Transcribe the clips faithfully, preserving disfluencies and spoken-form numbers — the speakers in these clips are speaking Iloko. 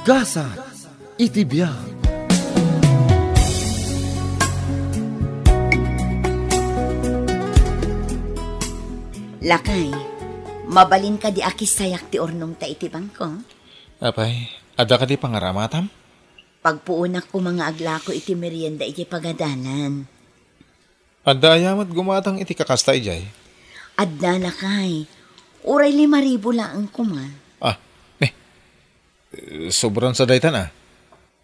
Gasat iti biag. Lakay, mabalin kadi a kissayak ti urnongta iti bangko? Apay, adda kadi pangaramatam? Pagpuonak koma nga aglako iti merienda iti pagadalan. Adda aya met gumatang iti kakasta idiay? Adda, lakay. Uray lima ribu laeng koma. Ah, ne. Eh, sobran sa daytan, ah.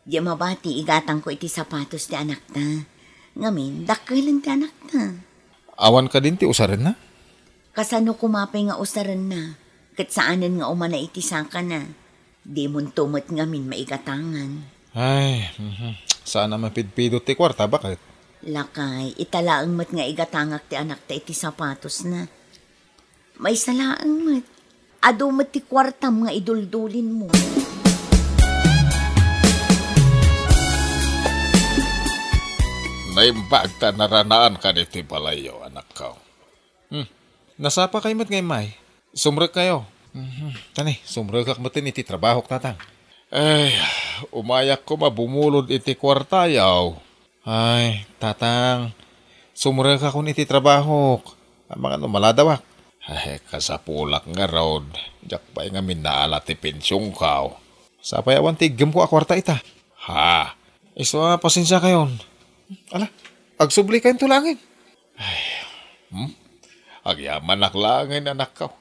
Di mabati, igatangko iti sapatos ti anakta. Ngamin, dakkelen ti anakta. Awan kadin ti usarenna? Kasano koma pay nga usarenna? Ket saanen nga umana iti sakana. Dimonto met ngamin maigatangan. Ay, mhm. Saan a mapidpidot ti kuarta, baket? Lakay, ita laeng met nga igatangak ti anakta iti sapatosna. Maysa laeng met. Adu met ti kuartam nga iduldulinmo. Naimbag ta naranaanka ditoy balayyo, anakko. Hmm. Nasapakay met nga immay. Sumrekkayo. Mhm. Tani, sumrekak metten iti trabahok, tatang. Ay, umayak koma bumulod iti kuartayo. Ay, tatang, sumrekakon iti trabahok. Amangan no maladawak. Ay, kasapulak ngarud. Diak pay ngamin naala ti pensionko. Sapay awan ti iggemko a kuarta ita. Ha? Isu a, pasensiakayon. Ala, agsublikayon to laengen. Ay, hmm? Agyamanak laengen, anakko.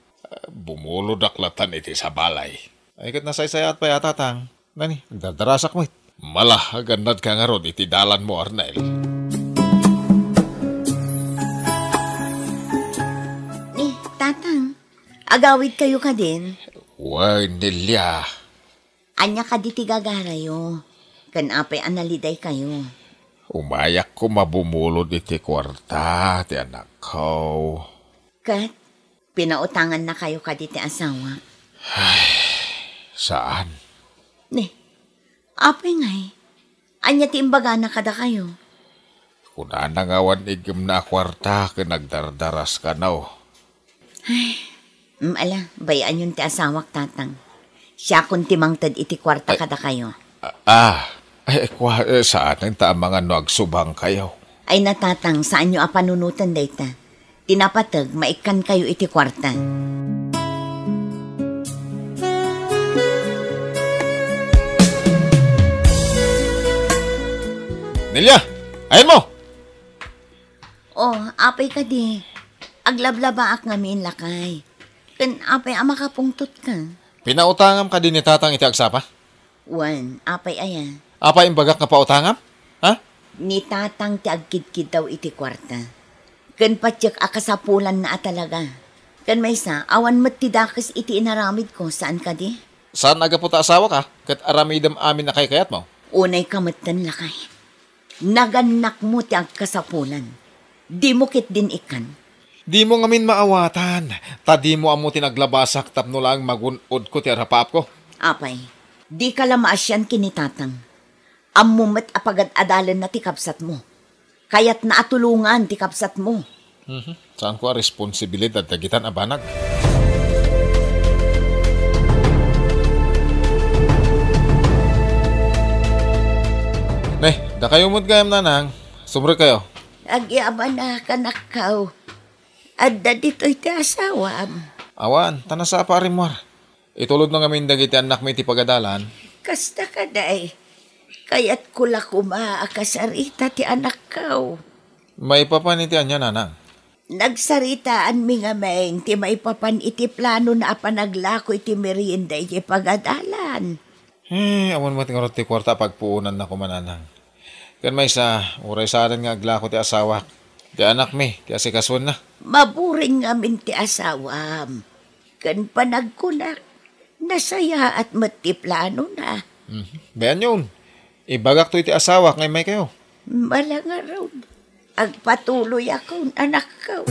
Bumulodak latan iti sabalay. Ay, ket nasaysayaat pay a, tatang. Nani, agdardarasak met. Mala, agannadka ngarud iti dalanmo, Arnel. Ni, tatang, agawidkayo kadin? Wen, Nelia. Ania kadi ti gagarayo? Ken apay a nalidaykayo? Umayak koma bumulod iti kuarta ti anakko. Ket pinautangannakayo kadi ti asawa? Ay, saan. Ni, apay ngay? Ania ti imbagana kadakayo? Kunana nga awan iggemna a kuarta ken agdardaras kano. Ay, mm, ala, bay-anyon ti asawak, tatang. Siakon ti mangted iti kuarta kadakayo. Ah, ah. Ay, kua-, eh, saanen ta amangan no agsubangkayo. Ay, natatang, saanyo a panunoten dayta. Ti napateg, maikkankayo iti kuarta. Nelia, ayanmo! Oh, apay kadi? Aglablabaak ngamin, lakay. Ken apay a makapungtotka? Pinautangam kadi ni tatang iti agsapa? Wen, apay aya? Apay imbagak nga pautangam? Ha? Ni tatang ti agkidkiddaw iti kuarta. Ken patiek a kasapulanna a talaga. Ken maysa, awan met ti dakes iti inaramidko, saan kadi? Saan a gapu ta asawaka, ket aramidem amin a kaykayatmo? Unayka metten, lakay. Nagannakmo ti agkasapulan. Dimo ketdin ikkan. Dimo ngamin maawatan, ta dimo ammo ti naglabasak tapno laeng magun-odko ti arapaapko. Apay, dika la maasian ken ni tatang. Ammom met a pagad-adalenna ti kabsatmo. Kayatna a tulongan ti kabsatmo. Mhm. Saanko a responsibilidad dagitan a banag. Ne, dakayo met gayam, nanang. Sumrekkayo. Agyamanak, anakko. Adda ditoy ti asawam? Awan, ta nasapa a rimmuar. Itulodna ngamin dagiti annakmi iti pagadalan. Kasta kadi, kayatko la koma a kasarita ti anakko. Maipapan iti ania, nanang? Nagsaritaanmi ngamin ti maipapan iti planona a panaglako iti merienda iti pagadalan. Eh, awan met ngarud ti kuarta a pagpuonanna koma, nanang. Ken maysa, uray saanen nga aglako ti asawak, ti anakmi ti asikasoenna. Maburing ngamin ti asawam. Ken panagkunak, nasayaat met ti planona. Mhm. Bayanyon, ibagakto iti asawak nga immaykayo. Mala ngarud. Agpatuloyakon, anakko.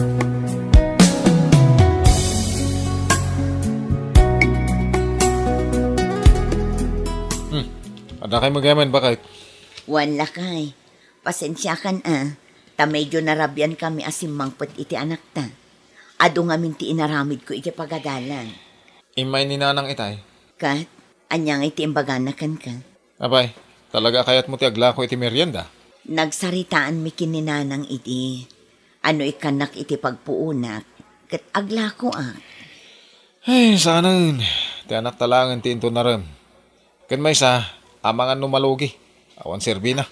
Hmm. Adda kay met gayam, baket? Wen, lakay. Pasensiakan a, ta medio narabiankami a simmangpet iti anakta. Adu ngamin ti inaramidko iti pagadalan. Immay ni nanang itay? Ket, Ania ngay ti imbagana kenka? Apay, talaga a kayatmo ti aglako iti merienda? Nagsaritaanmi ken ni Nanang idi, ano ikkannak iti pagpuonak, ket aglakoak. Ay, saanen. Ti anak ta laengen ti inton narem. Ken maysa, amangan no malugi. Awan serbina.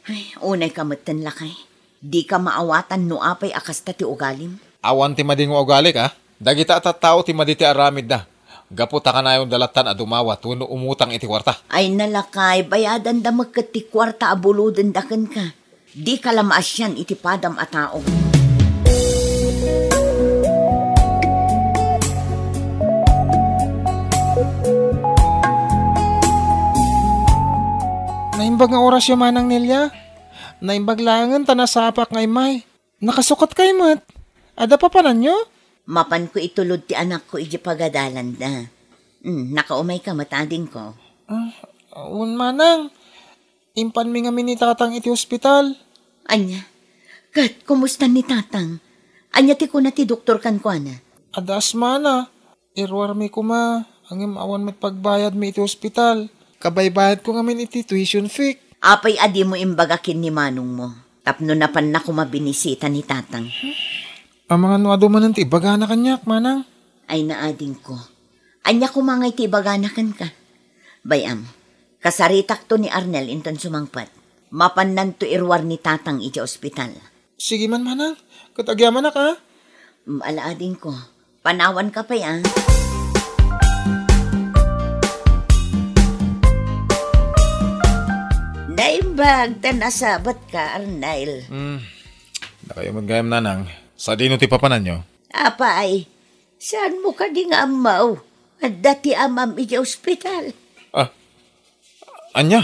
Ay, unay ka metten, lakay. Dika maawatan no apay a kasta ti ugalim. Awan ti madi nga ugalik, a? Dagita a tattao ti madi ti aramidda. Gapu ta kanayonda lattan a dumawat wenno umutang iti kuarta. Ay, nalakay, bayadanda met ket ti kuarta a bulodenda kenka. Dika la maasian iti padam a tao. Naimbag nga orasyo, Manang Nelia. Naimbag laengen ta nasapak nga immay. Nakasukat kay met. Adda papananyo? Mapanko itulod ti anakko iti pagadalanda. Hmm, nakaumayka met, adingko. Ah, wen, Manang. Impanmi ngamin ni Tatang iti ospital. Ania? Ket kumusta ni Tatang? Ania ti kuna ti doktor kenkuana? Adda asmana. Iruarmi koma, ngem awan met pagbayadmi iti ospital. Kabaybayadko ngamin iti tuition fee. Apay a dimo imbaga ken ni manongmo tapno napanna koma binisita ni Tatang? Amangan no adu manen ti ibagana kaniak, Manang. Ay, naadingko. Ania koma ngay ti ibagana kenka? Bay-am, kasaritakto ni Arnel inton sumangpet. Mapannanto iruar ni Tatang iti ospital. Sige man, Manang. Ket agyamanak, a? Mm, ala, adingko. Panawanka pay, a? Naimbag ta nasabatka, Arnel. Hmm. Dakayo met gayam, Nanang. Sadino ti papananyo? Apay, saanmo kadi nga ammo? Adda ti amam iti ospital. Ah, ania?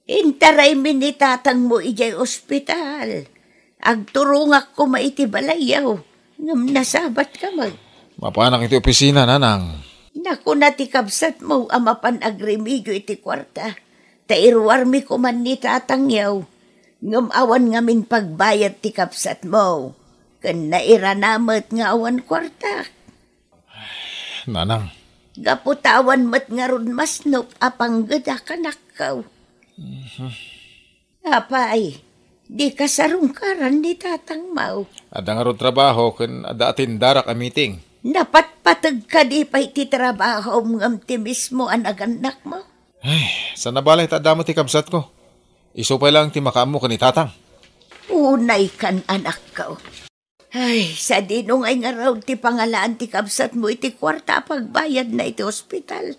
Intaraymi ni tatangmo idiay ospital. Agturongak koma iti balayyo, ngem nasabatka met. Mapanak iti opisina, Nanang. Nakuna ti kabsatmo a mapan agrimedio iti kuarta, ta iruarmi koma ni tatangyo, ngem awan ngamin pagbayad ti kabsatmo, ken nairana met nga awan kuarta. Nanang. Gapu ta awan met ngarud masnop a panggedak, anakko. Mhm. Apay, dika sarungkaran ni tatangmo. Adda ngarud trabaho ken adda atendarak a meeting. Napatpateg kadi pay ti trabahom ngem ti mismo a nagannakmo? Ay, saan a balay ta adda met ti kabsatko. Isu pay laeng ti makaammo ken ni tatang. Unaykan, anakko. Ay, sadino ngay ngarud ti pangalaan ti kabsatmo iti kuarta a pagbayadna iti ospital?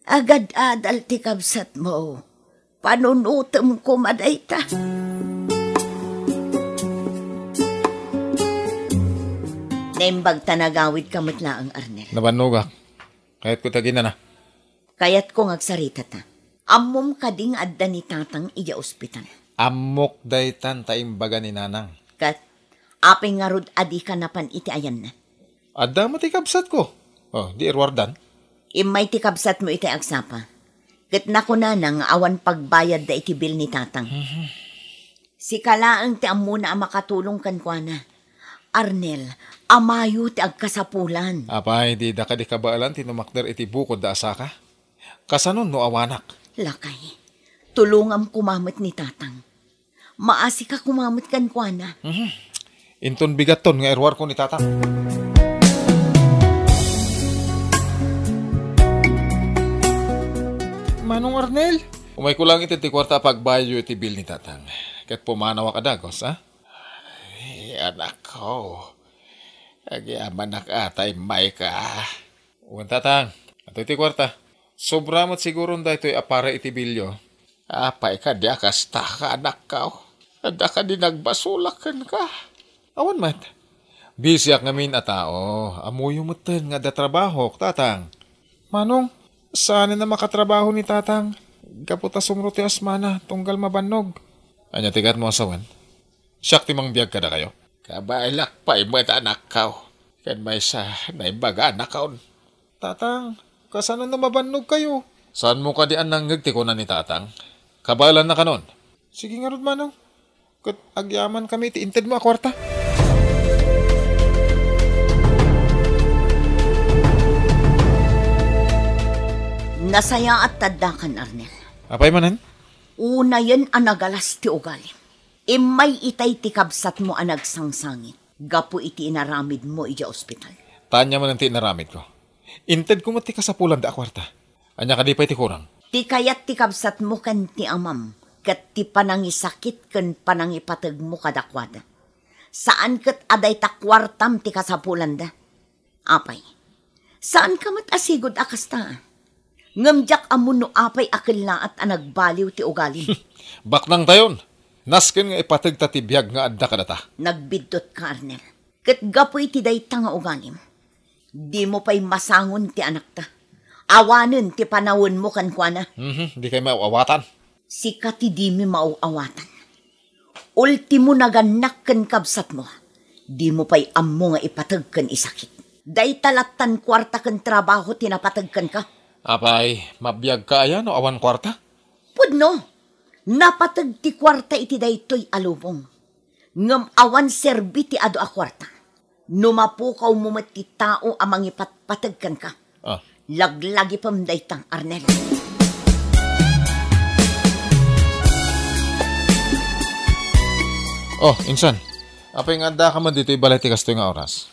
Agad-adal ti kabsatmo. Panunotem koma dayta. Naimbag ta nagawidka met laeng, Arnel. Nabannogak. Kayatko ti aginana. Kayatko nga agsaritata. Ammom kadi nga adda ni tatang idiay ospital? Ammok daytan ta imbaga ni nanang. Ket, apay ngarud a dika napan iti ayanna? Adda met ti kabsatko. Oh, di iruardan. Immay ti kabsatmo iti agsapa. Ket nakunana nga awan pagbayadda iti bill ni tatang. Mhm. Sika laeng ti ammona a makatulong kenkuana. Arnel, amayo ti agkasapulan. Apay, dida kadi kabaelan ti numakder iti bukodda a saka? Kasano no awanak? Lakay, tulongam koma met ni tatang. Maasika koma met kenkuana. Mhm. Inton bigatton nga iruarko ni tatang. Manong Arnel? Umayko lang iti ti kuarta a pagbayadyo iti bill ni tatang. Ket pumanawak a dagos, a? Ay, anakko. Agyamanak a ta immayka. Wen, tatang. Adtoy ti kuarta. Sobra met siguron daytoy a para iti billyo. Apay kadi a kasta, anakko? Adda kadi nagbasolak kenka? Awan met. Bisiak ngamin a tao. Ammoyo metten nga adda trabahok, tatang. Manong, saanen a makatrabaho ni tatang. Gapu ta sumro ti asmana, tunggal mabannog. Ania ti kayatmo a sawen? Siak ti mangbiag kadakayo. Kabaelak pay met, anakko. Ken maysa, naimbaganak. Tatang, kasano no mabannogkayo? Saanmo kadi a nangngeg ti kuna ni tatang? Kabaelanna kanon. Sige ngarud, manong. Ket agyamankami iti intedmo a kuarta. Nasayaat ta addakan, Arnel. Apay manen? Unayen a nagalas ti ugalim. Immay itay ti kabsatmo a nagsangsangit gapu iti inaramidmo idiay ospital. Ania manen ti inaramidko? Intedko met ti kasapulanda a kuarta. Ania kadi pay ti kurang? Ti kayat ti kabsatmo ken ti amam ket ti panangisakit ken panangipategmo kadakuada. Saan ket a dayta kuartam ti kasapulanda. Apay, saanka met a sigud a kasta. Ngem diak ammo no apay a kellaat a nagbaliw ti ugalim. Baknangtayon. Nasken nga ipategta ti biag nga adda kadata. Nagbiddutka, Arnel. Ket gapu iti dayta nga ugalim, dimo pay masangon ti anakta. Awanen ti panawenmo kenkuana. Mhm, dikay maaw-awatan. Sika ti dimi maaw-awatan. Ultimo, nagannak ken kabsatmo. Dimo pay ammo nga ipateg ken isakit. Dayta lattan kuarta ken trabaho ti napateg kenka. Apay, mabiagka aya no awan kuarta? Pudno, napateg ti kuarta iti daytoy a lubong. Ngem awan serbi ti adu a kuarta. No mapukawmo met ti tao a mangipatpateg kenka, ah, laglagipem dayta, Arnel. Oh, insan, apay nga addaka met ditoy balay ti kastoy nga oras?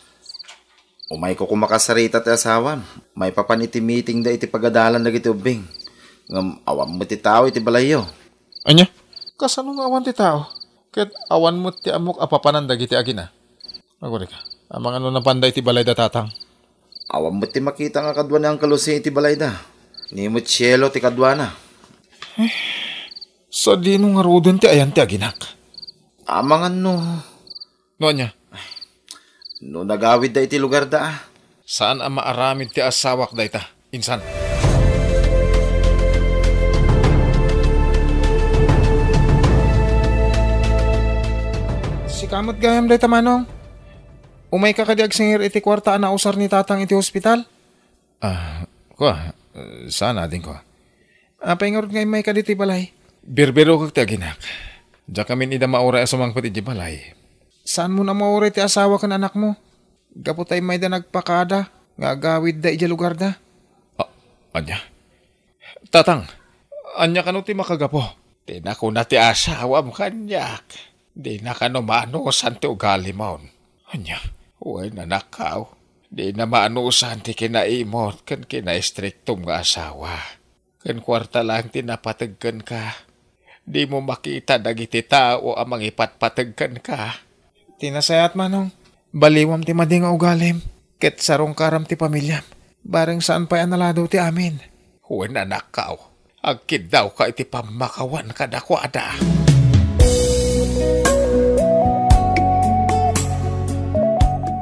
Umayko koma kasarita ti asawam. Maipapan iti meetingda iti pagadalan dagiti ubbing. Ngem awan met ti tao iti balayyo. Ania? Kasano nga awan ti tao? Ket awan met ti ammok a papanan dagiti agina? Agurayka, amangan no napanda iti balayda, tatang? Awan met ti makita nga kadua ni Uncle Jose iti balayda. Ni met sielo ti kaduana. Eh, sadino ngaruden ti ayan ti aginak? Amangan no. No ania? No nagawidda iti lugarda, a. Saan a maaramid ti asawak dayta, insan. Sika met gayam dayta, Manong. Umayka kadi agsingir iti kuarta a nausar ni Tatang iti hospital? Ah, kua, saan, adingko. Apay ngarud nga immayka ditoy balay? Birbirokek ti aginak. Diakamin ida mauray a sumangpet idiay balay. Saanmon a mauray ti asawa ken anakmo? Gapu ta immayda nagpakada nga agawidda idiay lugarda. Ah, ania? Tatang, ania kano ti makagapu? Ti nakuna ti asawam kaniak, dina kano maanusan ti ugalimon. Ania? Wen, anakkaw, dina maanusan ti kinaimot ken kinaistriktom nga asawa. Ken kuarta laeng ti napateg kenka. Dimo makita dagiti tao a mangipatpateg kenka. Ti nasayaat, Manong, baliwam ti madi nga ugalim, ket sarungkaram ti pamiliam. Bareng saan pay a naladaw ti amin. Wen, anakkaw, agkiddawka iti pammakawan kadakuada.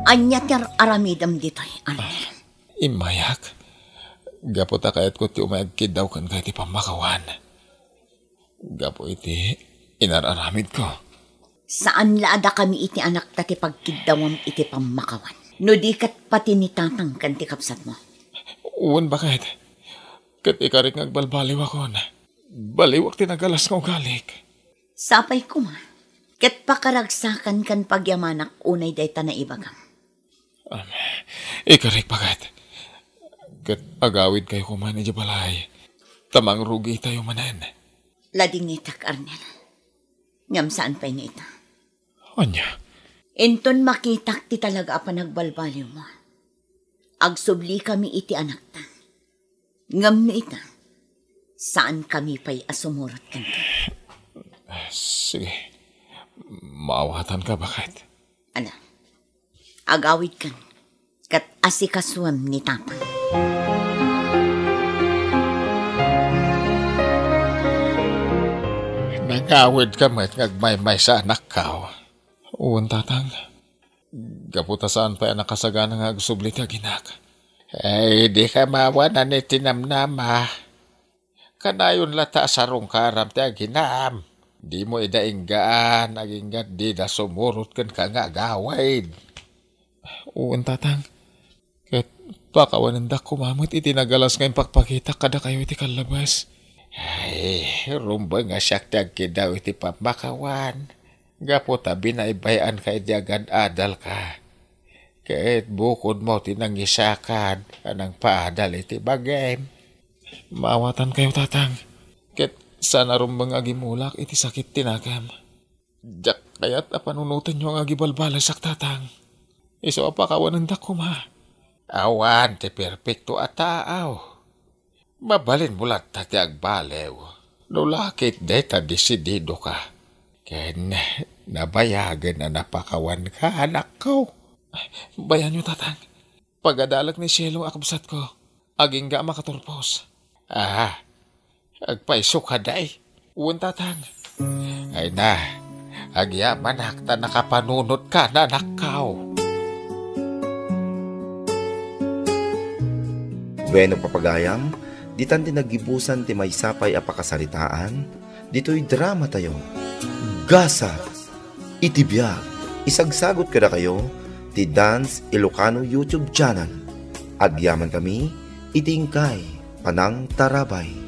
Ania ti ar-aramidem ditoy, Arnel? Immayak. Gapu ta kayatko ti umay agkiddaw kenka iti pammakawan. Gapu iti inar-aramidko. Saan la a dakami iti anakta ti pagkiddawam iti pammakawan. No di ket pati ni Tatang ken ti kabsatmo. Wen, baket. Ket ikarik nga agbalbaliwakon. Baliwak ti nagalas nga ugalik. Sapay koma. Ket pakaragsakan ken pagyamanak unay dayta naibagam. Am, ikarik, baket. Ket agawidkayo koma idiay balay, ta mangrugitayo manen. Ladingitak, Arnel. Ngem saan pay nga ita. Ania? Inton makitak ti talaga a panagbalbaliwmo, agsublikami iti anakta. Ngem no ita, saankami pay a sumurot kenka. Sige. Maawatanka, baket. Ala, agawidkan, ket asikasuem ni Tatang. Nangawidka met nga agmaymaysa, anakkaw. Wen, Tatang. Gapu ta saan pay a nakasagana nga agsubli ti aginak. Ay, dika maawanan iti namnama. Kanayon latta a sarungkaram ti aginam. Dimo ida inggaan, agingga dida sumurot kenka nga agawid. Wen, Tatang. Ket pakawanendak koma met iti nagalas nga impakpakitak kadakayo iti kallabas. Ay, rumbeng a siak ti agkiddaw iti pammakawan. Gapu ta binaybay-anka idi agad-adalka. Ket bukodmo ti nangisakad a nangpaadal iti bagim. Maawatankayo, Tatang. Ket saan a rumbeng agimulak iti sakit ti nakem. Diak kayat a panunotenyo nga agibalbalesak, Tatang. Isu a pakawanendak koma. Awan ti perpekto a tao. Mabalinmo latta ti agbaliw. No la ketdi ta desididoka. Ken nabayagen a napakawanka, anakko. Bayanyo, Tatang. Pagadalek ni sielo a kabsatko. Agingga a makaturpos. Ah, agpayso ka, day? Wen, Tatang. Ay na, agyamanak ta nakapanunotka, anakko. Bueno, papagayam, ditan ti naggibusan ti maysa pay a pakasaritaan, ditoy drama tayo. Gasat iti biag. Isagsagot kadakayo ti Dance Ilocano YouTube channel. Agyaman kami iti inkay panangtarabay.